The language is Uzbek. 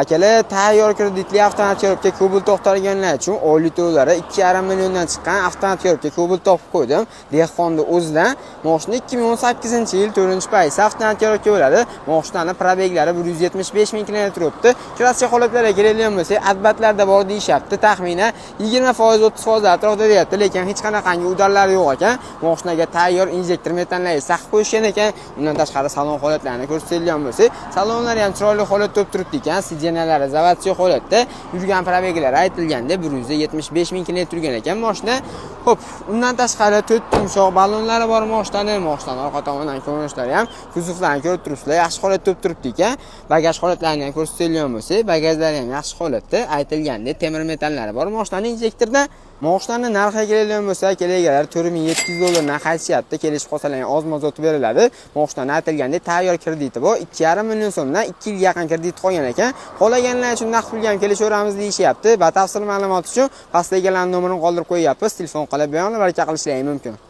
Akalar, tayyor kreditli avtomat коробка Cobalt to'xtalganlar uchun oylik to'lovlari 2,5 milliondan chiqqan avtomat коробка Cobalt topib qo'ydim. Dehqonni o'zidan moshina 2018-yil 4-paysi avtomat коробка bo'ladi. Moshinani пробег lari 175 ming kilometr o'tdi. Краска holatlariga keladigan bo'lsak, отбатlarda bor deyishyapti. Taxminan 20%, 30% atrofida deyapti, lekin hech qanaqangi удар lar yo'q ekan. Moshinaga tayyor injektor metanlar saqib qo'yishgan ekan. Undan tashqari salon holatlarini ko'rsatadigan bo'lsak, salonlari ham chiroyli holatda bo'lib turibdi ekan. Сиденья lari заводской holatda, yurgan пробег lari aytilganda 175 ming kilometr yurgan ekan moshina. Xo'p, undan tashqari to'rtta yumshoq ballonlari bor moshinani. Moshinani orqa tomonidan ko'rinishlari ham, kuzovlarni ko'rib turibsizlar, yaxshi holatda bo'lib turibdi ekan. Bagaj holatlarini ham ko'rsatadigan bo'lsak, bagajlari ham yaxshi holatda, aytilgandek temir metallari bor moshinani injektorda. Moshinani narxiga keladigan bo'lsa, egalari 4700 dollardan qaytishyapti. Kelishib qolsalar ozmoz o'tib beriladi. Moshinani aytilgandek tayyor krediti bor. 2,5 million so'mdan 2 yilga yaqin kredit qolgan ekan. Xohlaganlar uchun naqd pulga ham kelishaveramiz deyishyapti. Batafsil ma'lumot uchun pastda egalarning nomerini qoldirib qo'yyapmiz. Telefon qilib bemalol baraka qilishlari mumkin.